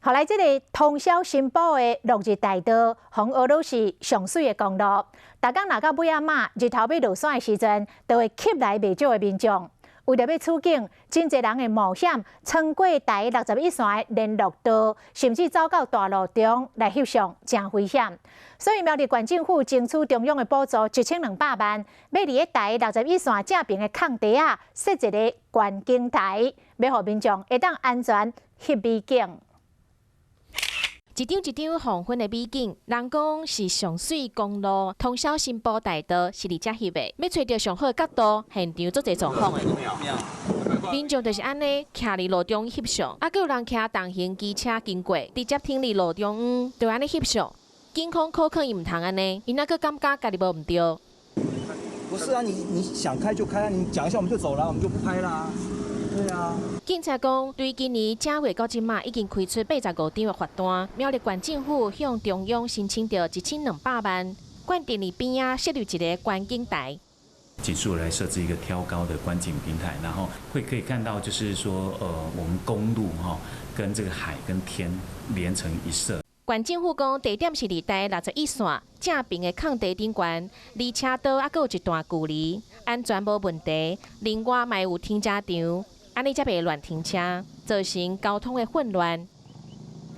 後來這个通霄新埔的落日大道，予人學做是上媠的公路。逐工若到尾仔晡，日頭欲落山的時陣，就會吸來袂少的民眾。為著欲取景，真濟人會冒險穿過台61線的聯絡道，甚至走到大路中來翕相，誠危險。所以苗栗縣政府爭取中央的補助1200萬，欲佇咧台六十一線正爿的空地仔設一个觀景台，欲予民眾會當安全翕美景。一張一張黃昏的美景，人講是上媠公路通霄新埔大道是佇遮翕的，欲揣著上好的角度，現場足濟狀況的。民眾就是按呢，徛佇路中翕相，啊，閣有人騎重型機車經過，直接停佇路中央，就按呢翕相。警方苦勸伊毋通按呢，伊猶閣感覺家己無毋對。不是啊，你想開就開啊，你講一下我們就走了，我們就不拍啦。對啊。警察講，對今年正月到這馬已經開出85張的罰單。苗栗縣政府向中央申請著1200萬，決定佇邊仔設立一个觀景台。盡速來設置一個挑高的觀景平台，然後會可以看到，就是說，我們公路哈跟這個海跟天連成一色。縣政府講，地點是佇台六十一線正爿的空地頂懸，離車道猶閣有一段距離，安全無問題。另外，嘛有停車場，按呢才袂亂停車，造成交通的混亂。